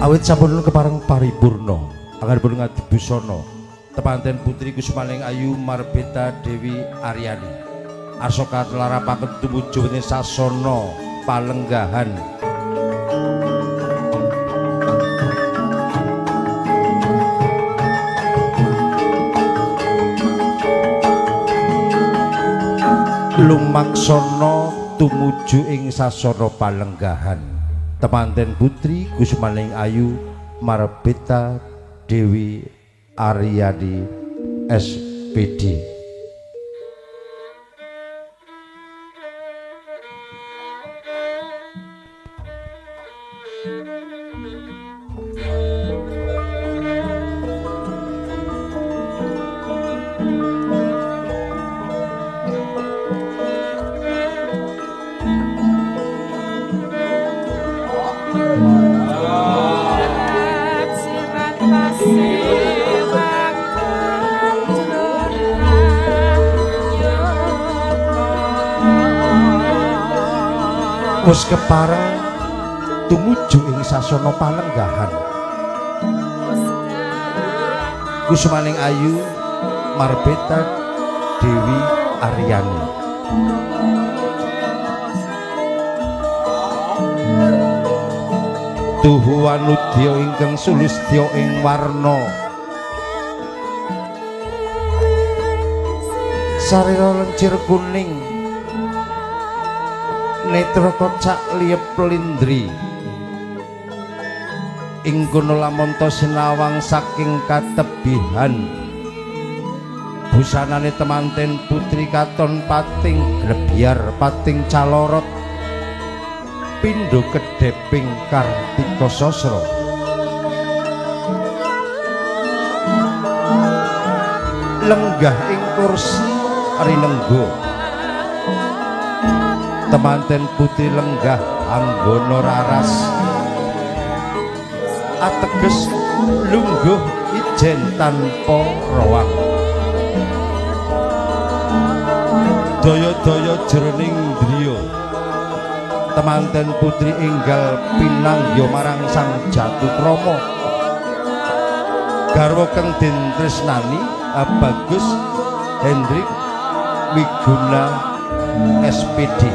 Awit sampun kepareng paripurna anggenipun ngadi busana temanten putri kusumaning ayu Marbeta Dewi Aryani arsa katlarapaken tumuju wonten sasana palenggahan. Lumaksana tumuju ing sasana palenggahan temanten putri kusumaning ayu Marbeta Dewi Aryani SPD. Wis kepareng tumuju ing sasana palenggahan kusumaning ayu Marbeta Dewi Aryani. Tuhu wanudya ingkang sulistya ing warna sarira lencir kuning netra kocak liyep lindri ing kono lamonto sinawang saking katebihan busanane temanten putri katon pating glebyar pating calorot pindho kedheping Kartika Sasra. Lenggah ing kursi rinenggo temanten putri lenggah anggono raras ateges lungguh ijen tanpa rowang daya-daya jroning driya temanten putri enggal pinangya marang Sang Jatukrama garwa kang den tresnani Bagus Hendrik Wiguna SPD.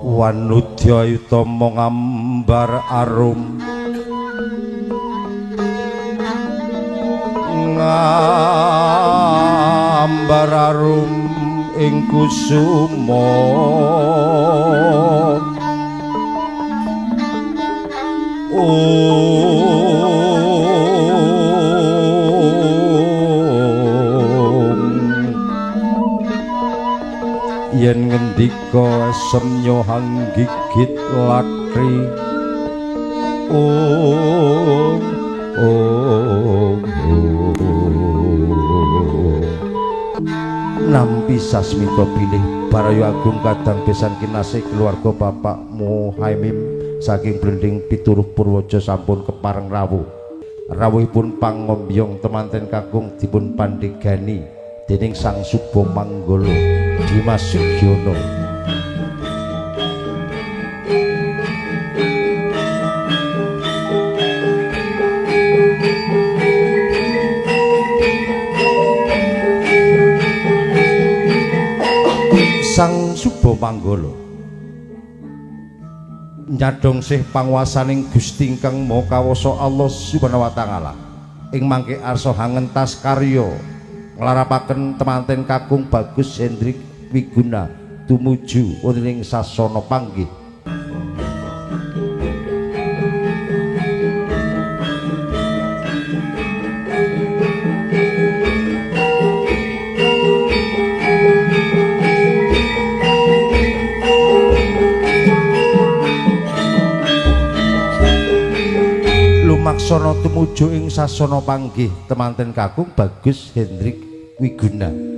Wanudya utama ngambar arum ngambar arum ing kusuma yen ngendika esem nyohang gigit latri om om nampi sasmita bilih Baraya Agung kadang besan kinasih keluarga Bapak Muhaimim saking Blending Pituruh Purwojo sampun kepareng rawuh. Rawuhipun pangombyong temanten kakung dipun pandegani dening Sang Suba Manggala Dimas Sugiono. Sang Suba Manggala nyadong sih panguwasaning Gusti ingkang Maha Kawasa Allah Subhanahu wa taala ing mangke arsa hangentas karya nglarapaken temanten kakung Bagus Hendrik Wiguna tumuju wonten ing sasana panggih. Lumaksana tumuju ing sasana panggih temanten kakung Bagus Hendrik Wiguna.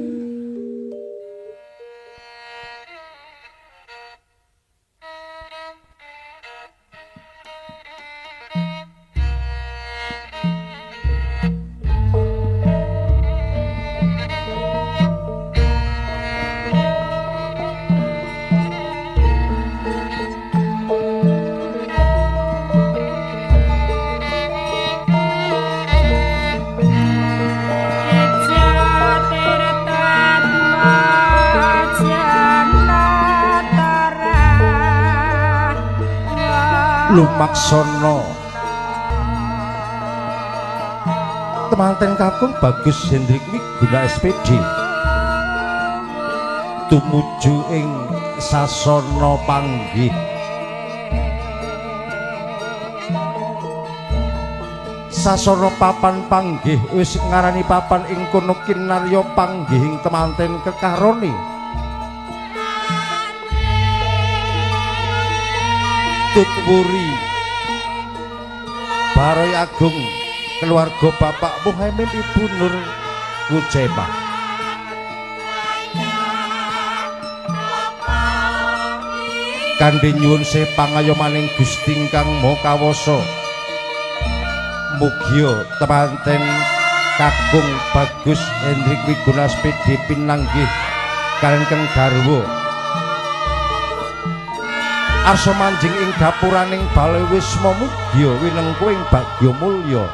Lumaksana temanten kakung Bagus Hendrik Wiguna SPD tumuju ing sasana panggih. Sasana papan panggih wis ngarani papan ing kono kinarya panggihing temanten kekarone. Tutwuri Baroy Agung keluarga Bapak Muhaimin Ibu Nur Kucema. Kanthi nyuwun pangayomaning Gusti ingkang Maha Kawasa, mugia temanten kakung Bagus Hendrik Wiguna SPD pinanggih kaliyan keng garwa arsa manjing ing gapuraning Balai Wisma, mugia winengku ing bagya mulya.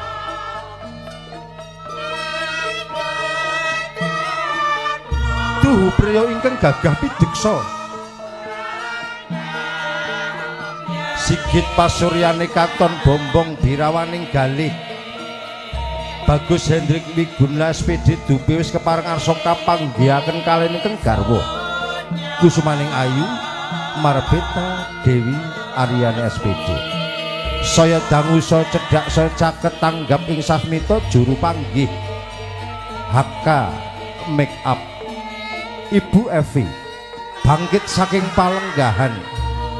Duh priya ingkang gagah pideksa, sigit pasuryane katon bombong dirawaning galih. Bagus Hendrik Wiguna SPD dupi wis kepareng arsa kapanggihaken kaliyan ingkang garwa kusumaning ayu Marbeta Dewi Aryani SPD. Saya dangu saya cedhak saya caket tanggap ing sasmita juru panggih HK make up Ibu Evi bangkit saking palenggahan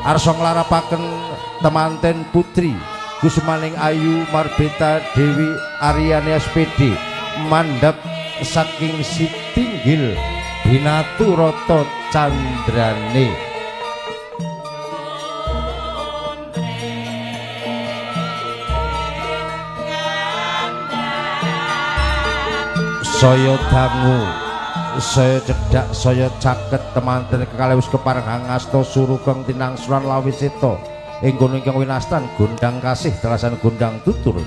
arsa nglarapaken temanten putri kusumaning ayu Marbeta Dewi Aryani SPD mandhap saking sitinggil binatu rata candrane. Saya dangu saya cedhak saya caket temanten kekalih wis kepareng hangasta surukeng tinangsuran lawisita ing kono ingkang winastan gondang kasih telasan gondang tutur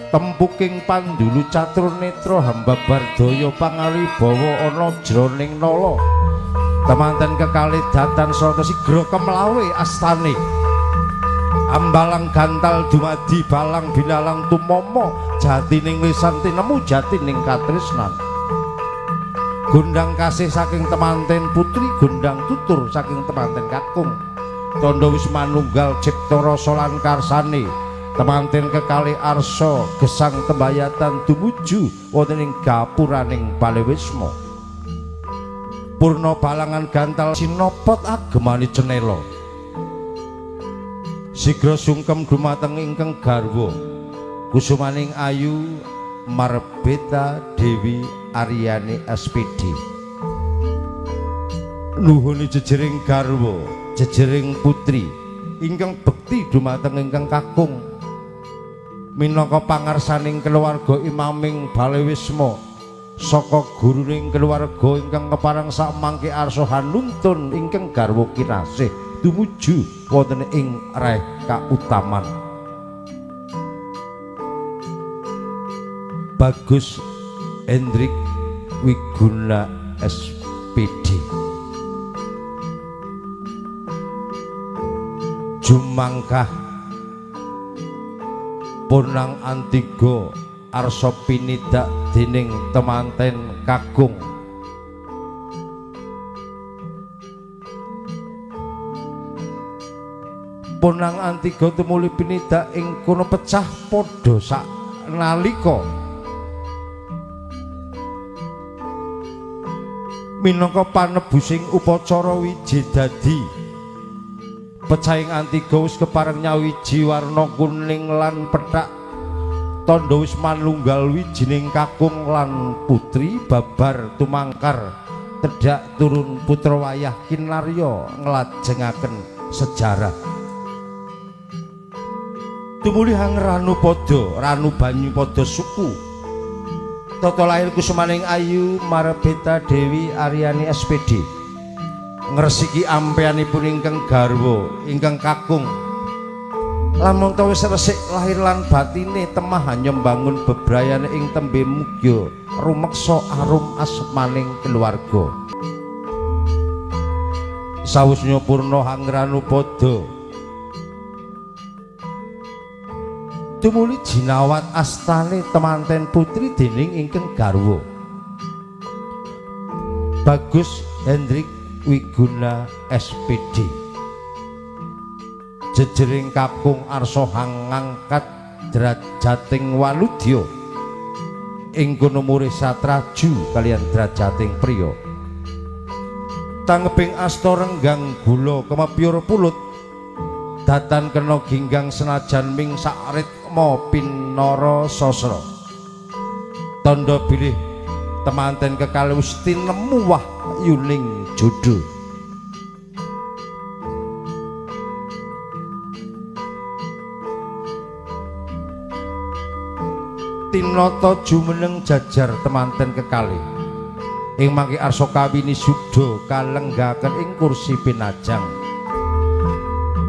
tempuking pandulu catur netra hamba bardaya pangaribawa ana jroning nala. Temanten kekalih datan sarta sigra kemlawe astane ambalang gantal dumadi balang binalang tumomo jatining lisan tinemu jatining katresnan. Gondang kasih saking temanten putri, gondang tutur saking temanten kakung. Tondo wis manunggal cipta rasa lan karsane temanten kekalih arsa gesang tembayatan tumuju wonten ing gapuraning Balai Wisma. Purna balangan gantal sinopot agemane cenela. Sigra sungkem dumateng ingkang garwa kusumaning ayu Marbeta Dewi Aryani SPD. Nuhuni jejering garwa, jejering putri ingkang bekti dumateng ingkang kakung minangka pangarsaning keluarga imaming Balai Wisma saka guruning keluarga ingkang kepareng samangke arsa hanuntun ingkang garwa kinasih tumuju wonten ing raih kautaman. Bagus Hendrik Wiguna SPD jumangkah punang antiga arsa pinidak dening temanten kakung. Punang antiga tumuli pinidak ing kono pecah padha sak nalika minangka panebusing upacara wiji dadi. Pecahing antiga wis kepareng nyawiji warna kuning lan pethak tandha wis manunggal wijining kakung lan putri babar tumangkar tedhak turun putra wayah kinarya nglajengaken sejarah. Tumuli hang ranu padha ranu banyu padha suku. Tata lahir kusumaning ayu Marbeta Dewi Aryani SPD ngresiki ampeanipun ingkang garwa ingkang kakung. Lamun ta wis resik lahir lan batine temah hanya mbangun bebrayane ing tembe mugya rumeksa arum asmaning keluarga. Sawusnya purna hangranu padha Tumuli jinawat astane temanten putri dening ingkang garwa Bagus Hendrik Wiguna SPD. Jejering kakung arsa hangangkat drajating waludya ing kono murih satraju kaliyan drajating priya. Tanggeping asta renggang gula kemepyur pulut datan kena ginggang senajan ming sakritma pinara sasra. Tandha bilih temanten kekalih wis tinemu wahyuning jodho. Tinata jumeneng jajar temanten kekalih ing mangke arsa kawini suda kalenggaken ing kursi pinajang.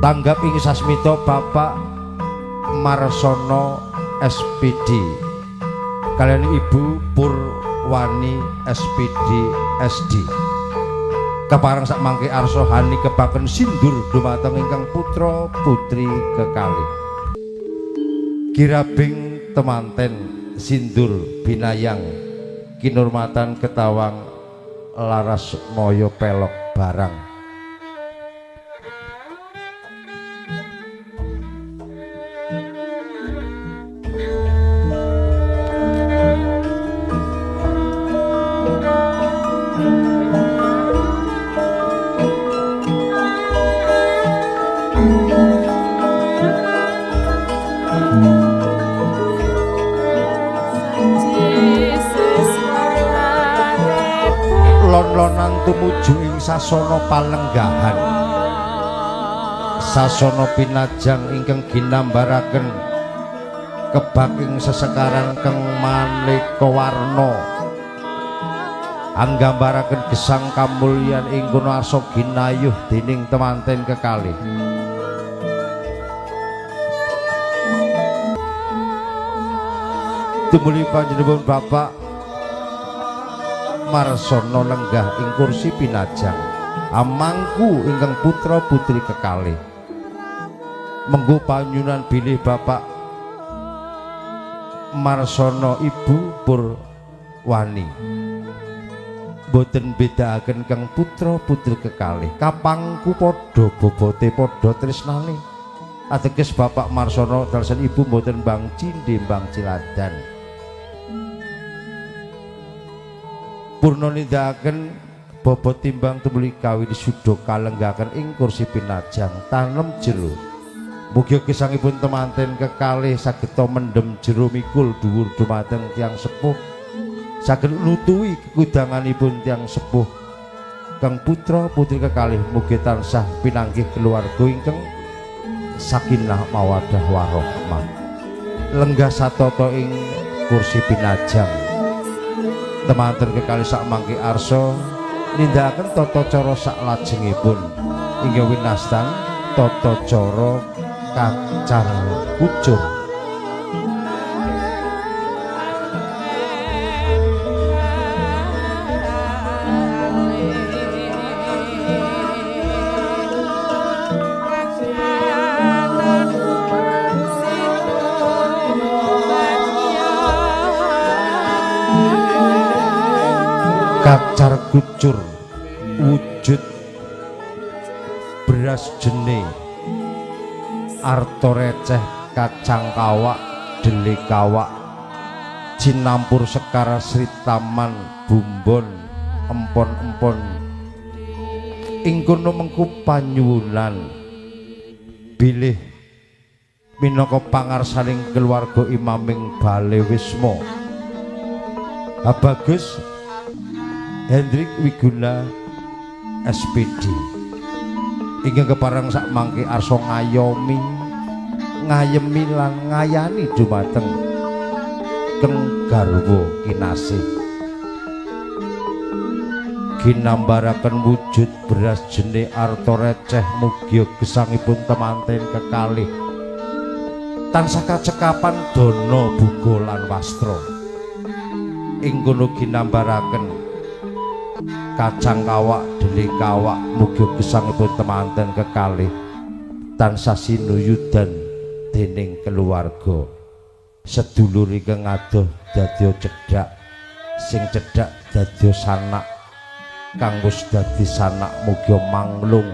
Tanggap ing sasmita Bapak Marsono SPD kaliyan Ibu Purwani SPD SD. Kepareng sak mangke arsa hani kebaken sindur dumateng ingkang putra putri kekalih. Kirabing temanten sindur binayang kinurmatan ketawang laras moyo pelok barang. Lon-lonan tumuju ing sasana palenggahan, sasana pinajang ingkang ginambaraken kebak ing sesekaran keng maneka warna, anggambaraken gesang kamulyan ing kono arsa ginayuh dening temanten kekalih. Tumuli panjenengan Bapak Marsono lenggah ing kursi pinajang amangku ingkang putra putri kekalih. Menggo panyunan bilih Bapak Marsono Ibu Purwani boten bedakaken kang putra putri kekalih, kapangku padha bobote padha tresnane. Ateges Bapak Marsono dalsen Ibu boten bang cindhe bang ciladan. Purna nindakaken bobot timbang tumuli kawini suda kalenggaken ing kursi pinajang tanem jero. Mugi gesangipun temanten kekalih sageta mendhem jero mikul dhuwur dumateng tiyang sepuh, saged nutuwi kekudanganipun tiyang sepuh. Kang putra putri kekalih mugi tansah pinanggih keluarga ingkang sakinah mawaddah warahmah. Lenggah satata ing kursi pinajang temanten kekalih sak mangke arsa nindakaken tata cara saklajengipun inggih winastan tata cara kacar kucur. Kacar kucur wujud beras jene arta receh kacang kawak dele kawak cinampur sekar Sri Taman bumbon empon-empon ing kono mengku panyuwunan bilih minangka pangarsaning keluarga imaming bale wisma. Bagus Hendrik Wiguna SPD ingkang kepareng sak mangke arsa ngayomi ngayemi lan ngayani dumateng keng garwa kinasih. Ginambaraken wujud beras jene arta receh mugia gesangipun temanten kekalih tansah kacekapan dana buga lan wastra. Ing kono ginambaraken kacang kawak dele kawak mugi gesangipun temanten kekalih tansah sinuyudan dening keluarga. Sedulur ingkang adoh dadi cedhak, sing cedhak dadi sanak, kang wis dadi sanak mugi manglung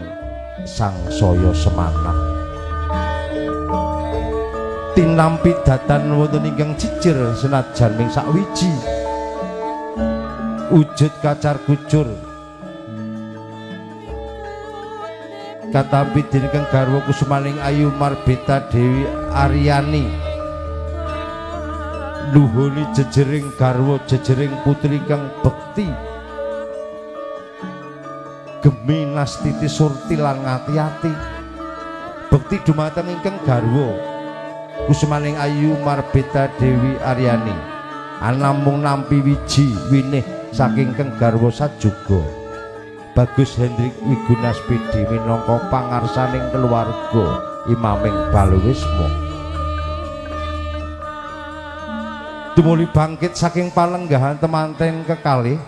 sangsaya semanak. Tinampi datan wonten ingkang cicir senajan ming sakwiji, wujud kacar kucur katampi dening kang garwa kusumaning ayu Marbeta Dewi Aryani. Nuhuni jejering garwa jejering putri kang bekti, gemi nastiti surti lan ngati-ati bekti dumateng ingkang garwa kusumaning ayu Marbeta Dewi Aryani. Anamung nampi wiji winih saking kang garwa sajuga Bagus Hendrik Wiguna SPD minangka pangarsaning keluarga imaming Balawisma. Tumuli bangkit saking palenggahan temanten kekalih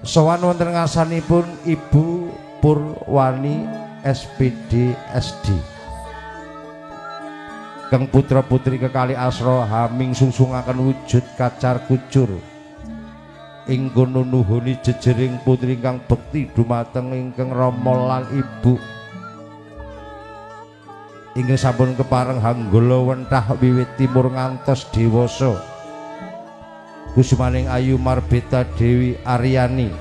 sowan wonten ngarsanipun Ibu Purwani SPD SD. Kang putra putri kekalih asra haming sungsungaken wujud kacar kucur ing kono nuhuni jejering putri ingkang bekti dumateng ingkang rama lan ibu ingkang sampun kepareng hanggala wentah wiwit timur ngantos dewasa. Kusumaning ayu Marbeta Dewi Aryani.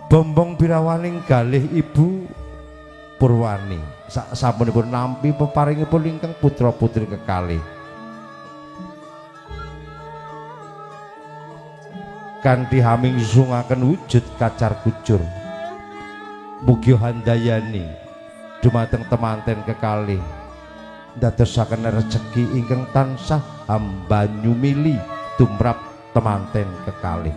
Bombong birawaning galih Ibu Purwani sasampunipun nampi peparingipun ingkang putra putri kekalih. Kanthi haming sungaken wujud kacar kucur mugi handayani dumateng temanten kekalih ndadosaken rejeki ingkang tansah hambanyumili tumrap temanten kekalih.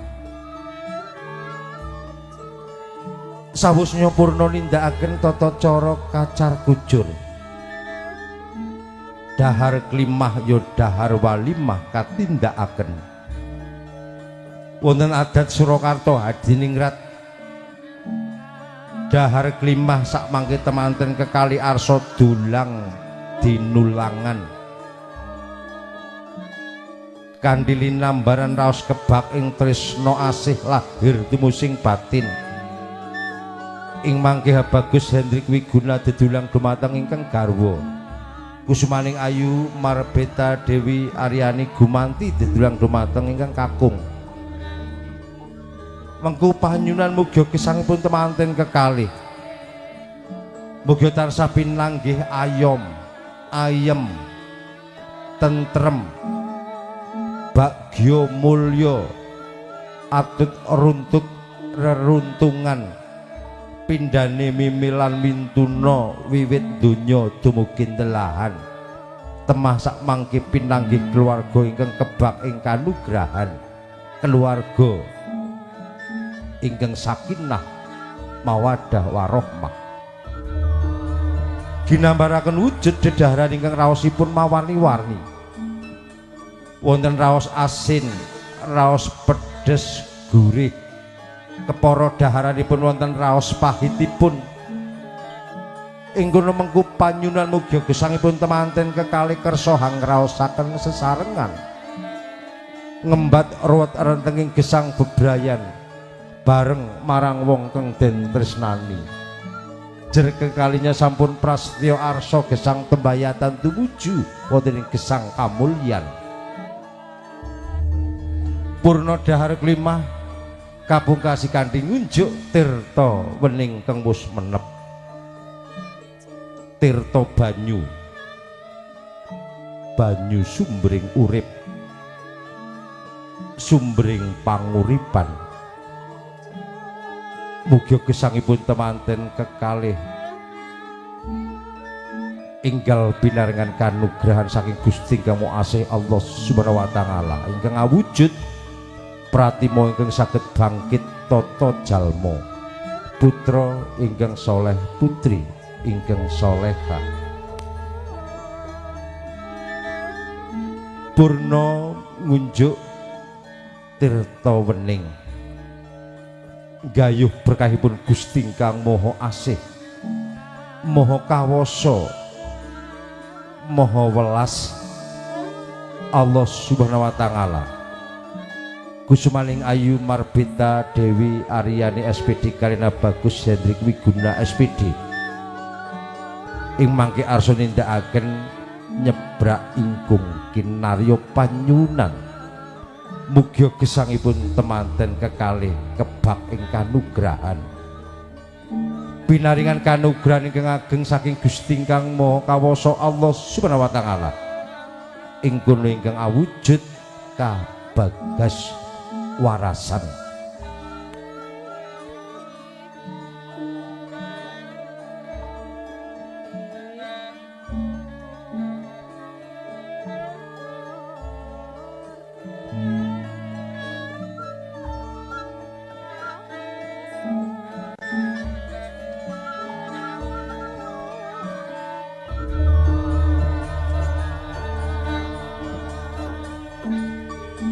Sawusnya purna nindakaken tata cara kacar kucur, dahar klimah ya dahar walimah katindakaken. Wonten adat Surakarta Hadiningrat dahar klimah sakmangke temanten kekali arsa dulang dinulangan kanthi linambaran raos kebak ing tresna asih lahir tumusing batin. Ing mangke Bagus Hendrik Wiguna dedulang dumateng ingkang garwa kusumaning ayu Marbeta Dewi Aryani gumanti dedulang dumateng ingkang kakung. Mengku panyunan mugi gesangipun temanten kekalih mugi tansah pinanggih ayom ayem tentrem bagya mulya atut runtut reruntungan pindhane mimilan mintuna wiwit donya dumugi telahan temah sakmangke pinanggih keluarga ingkang kebak ing kanugrahan keluarga ingkang sakinah mawadah warohmah. Ginambaraken wujud dedaharan ingkang raosipun mawarni-warni. Wonten raos asin, raos pedes gurih. Kepara daharanipun wonten raos pahitipun. Ing kono mengku panyunan mugi gesangipun temanten kekalih kersa hangraosaken sesarengan. Ngembat ruwet rentenging gesang bebrayan bareng marang wong kang den tresnani. Jer kekalinya sampun prasetya arsa gesang tembayatan tumuju wonten ing gesang kamulyan. Purna dahar klimah kapungkasi kanthi ngunjuk tirta wening kang wis menep. Tirta banyu, banyu sumbering urip, sumbering panguripan. Mugi gesangipun temanten kekalih enggal pinaringan kanugrahan saking Gusti ingkang Maha Asih Allah Subhanahu wa taala ingkang awujud pratima ingkang saged bangkit tata jalma putra ingkang soleh putri ingkang solehah. Purna ngunjuk tirta wening gayuh berkahipun Gusti ingkang Maha Asih Maha Kawasa Maha Welas Allah Subhanahu wa Ta'ala. Kusumaning Ayu Marbita Dewi Aryani SPD Karina Bagus Hendrik Wiguna SPD ing mangke arsa nindakaken nyebrak ingkung kinarya panyuwunan. Mugia gesangipun temanten kekalih kebak ing kanugrahan. Pinaringan kanugrahan ingkang ageng saking Gusti ingkang Maha Kawasa Allah Subhanahu wa Ta'ala. Ing kono ingkang awujud kabagas warasan.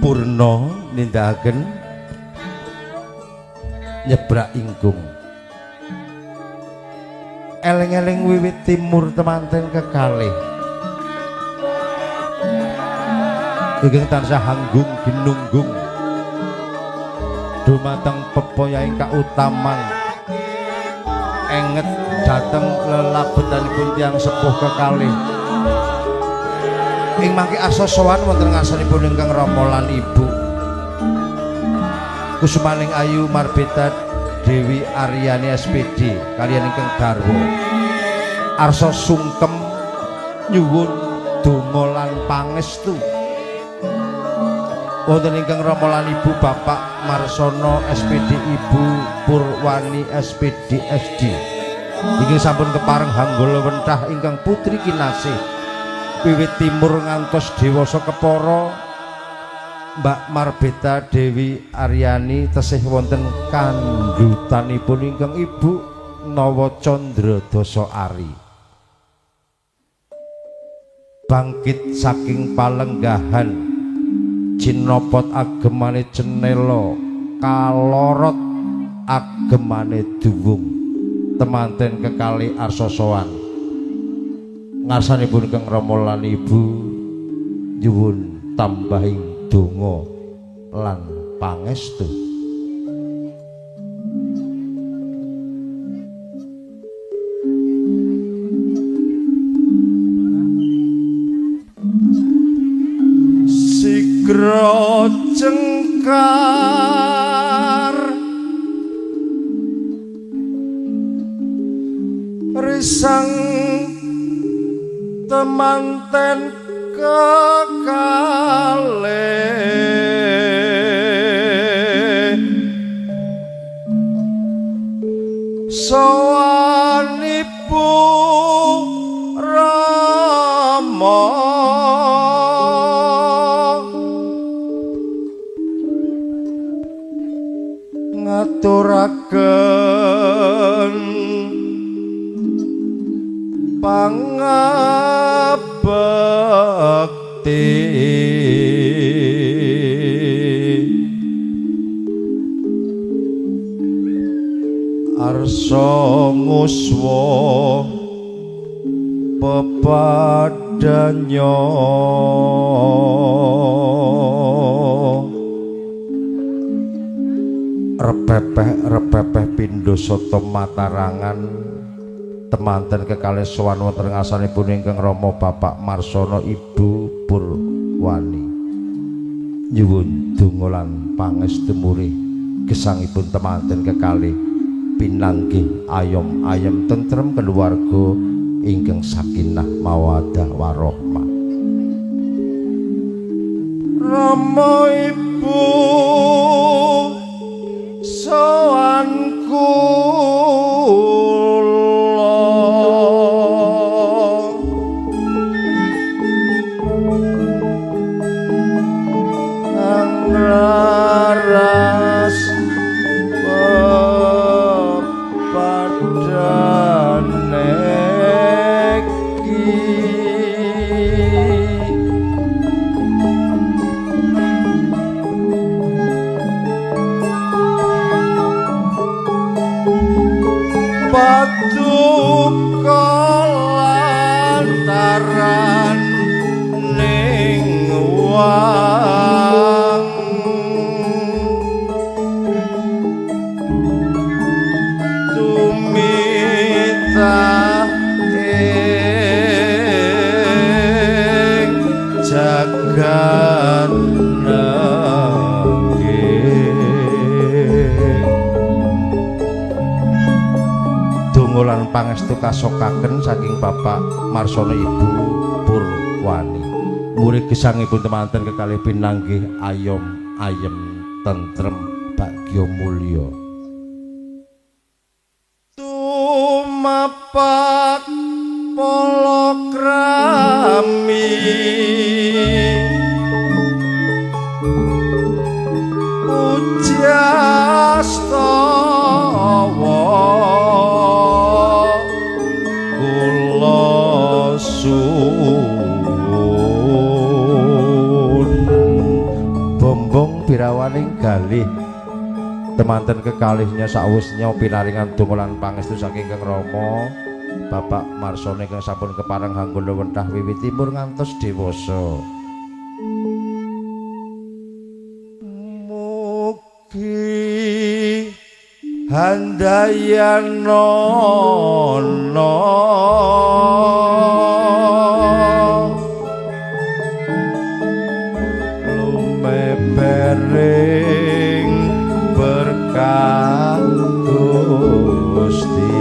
Purna nindakaken nyebrak ingkung. Eleng-eleng wiwit timur temanten kekalih ingkang tansah hanggung ginunggung dumateng pepoyahing kautaman enget dhateng lelabetanipun tiyang sepuh kekalih. Ing mangke arsa sowan wonten ngarsanipun ingkang rama lan ibu. Kusumaning Ayu Marbita Dewi Aryani SPD kaliyan ingkang garwa. Arsa sungkem nyuwun donga lan pangestu. Wonten ingkang rama lan ibu Bapak Marsono SPD Ibu Purwani SPD SD. Ingkang sampun kepareng hanggala wentah ingkang putri kinasih. Wiwit timur ngantos dewasa kepara Mbak Marbita Dewi Aryani tesih wonten kandhutanipun ingkang ibu Nawa Candra Dasa Ari. Bangkit saking palenggahan cinopot agemane cenela kalorot agemane duwung temanten kekalih arsa sowan. Ngarsanipun ingkang rama lan ibu nyuwun tambahing donga lan pangestu. Sigra cengkar risang temanten kekalih sowan ibu rama ngaturaken pangabekti. Arsa nguswa pepadanya repepeh-repepeh pindha sata matarangan temanten kekalih sowan wonten ngarsanipun ingkang rama Bapak Marsono Ibu Purwani. Nyuwun donga lan pangestu murih gesangipun temanten kekalih pinanggih ayom-ayem tentrem keluarga ingkang sakinah mawaddah warahmah. Rama ibu sowan kula angraras pepadane ki paduka lantaran pangestu kasokaken saking Bapak Marsono Ibu Purwani. Muri gesangipun temanten kekalih pinanggih ayom ayem tentrem bagya mulya. Tumapak palakrami pujastawa kula suwun. Bombong birawaning galih temanten kekalihnya sakwusnya pinaringan donga lan pangestu saking Kang Rama Bapak Marsono ingkang sampun kepareng hanggala wentah wiwit timur ngantos dewasa. Mugi handayana lumebering berkah Gusti.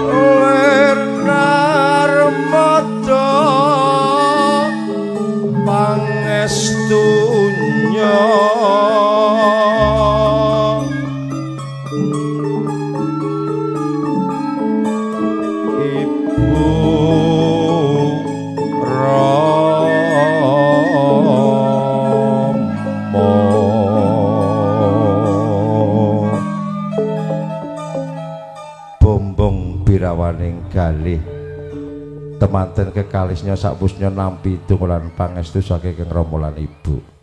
Lir narmada pangestunya Ibu Rama. Bombong birawaning galih temanten kekalisnya sakpusnya nampi donga lan pangestu saking Kang Rama lan Ibu.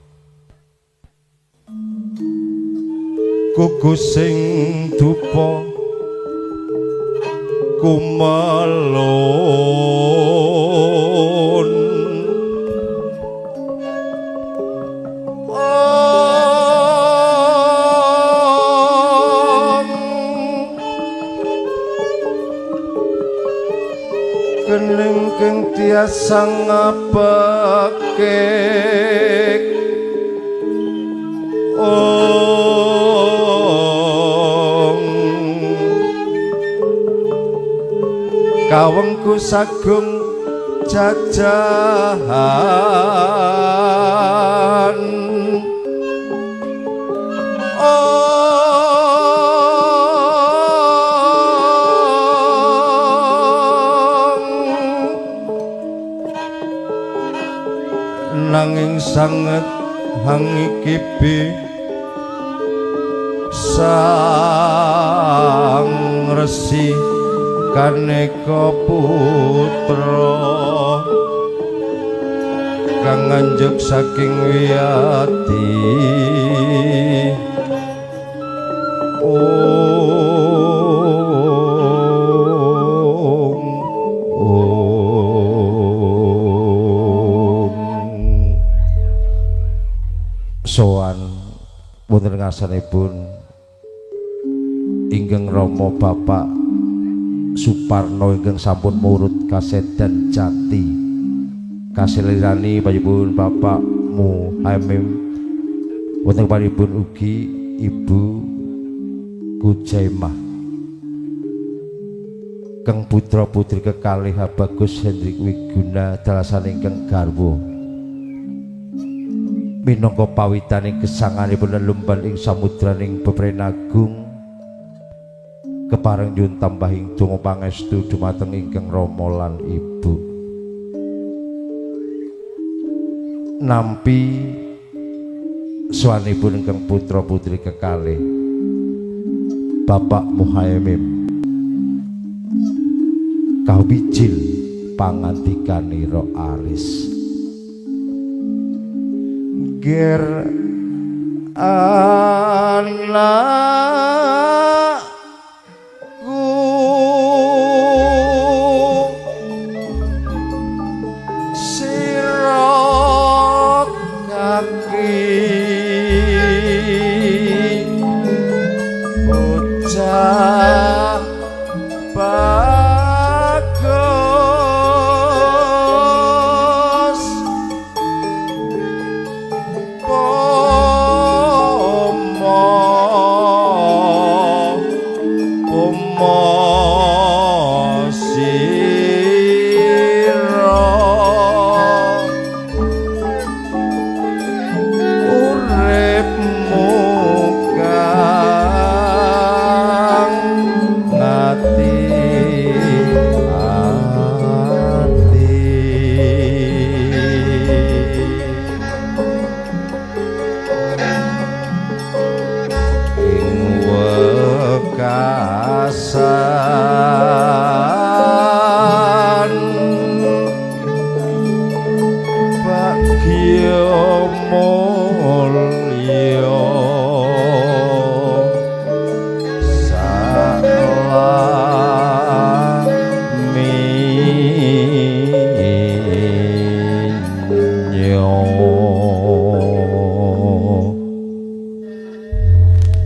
Gugusing dupa kumelun kening keng tiasa ngapekik ong kawengku sagung jajahan ong nanging sanget hangikibi sang resi kaneka putra kang nganjuk saking wiyati. Om Om sowan wonten ngarsanipun ingkang Rama Bapak Suparno ingkang sampun murut kasedan jati kaselirani panjenengan Bapak Muhaimim wonten panjenengan ugi Ibu Kujaimah kang putra putri kekalih Bagus Hendrik Wiguna dalasan ingkang garwa minangka pawitaning gesanganipun lelumban ing samudraning bebren agung kepareng nyuwun tambahing donga pangestu dumateng ingkang Rama lan Ibu. Nampi sowanipun ingkang putra putri kekalih Bapak Muhaimim kawijil pangandikanira aris ger anakku sira kaki bocah bagus sira uripmu kang ngati ati. Ing wekasan bagya mulya salaminya.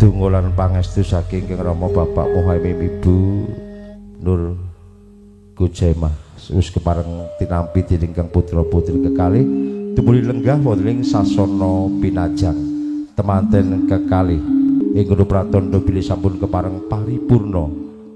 Donga lan pangestu saking Kang Rama Bapak Muhaimin Ibu Nur Kujaimah wis kepareng tinampi dening kang putra putri kekalih tumuli lenggah wonten ing sasana pinajang temanten kekalih ing gunung pratandha bilih sampun kepareng paripurna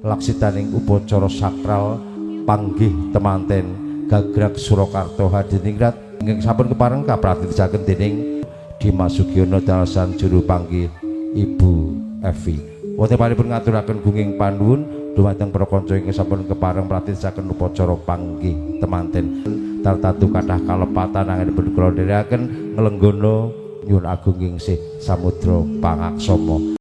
laksitaning upacara sakral panggih temanten Gagrag Surakarta Hadiningrat ingkang sampun kepareng kapratitisaken dening Dimas Sugiono dalasan juru panggih Ibu Evi. Wonten paripun ngaturaken gunging panuwun dumateng para kanca ingkang sampun kepareng pratitisaken upacara panggih temanten. Tartatu kathah kalepatan anggenipun kula nderekaken nglenggana nyuwun agung ing sih samudra pangaksama.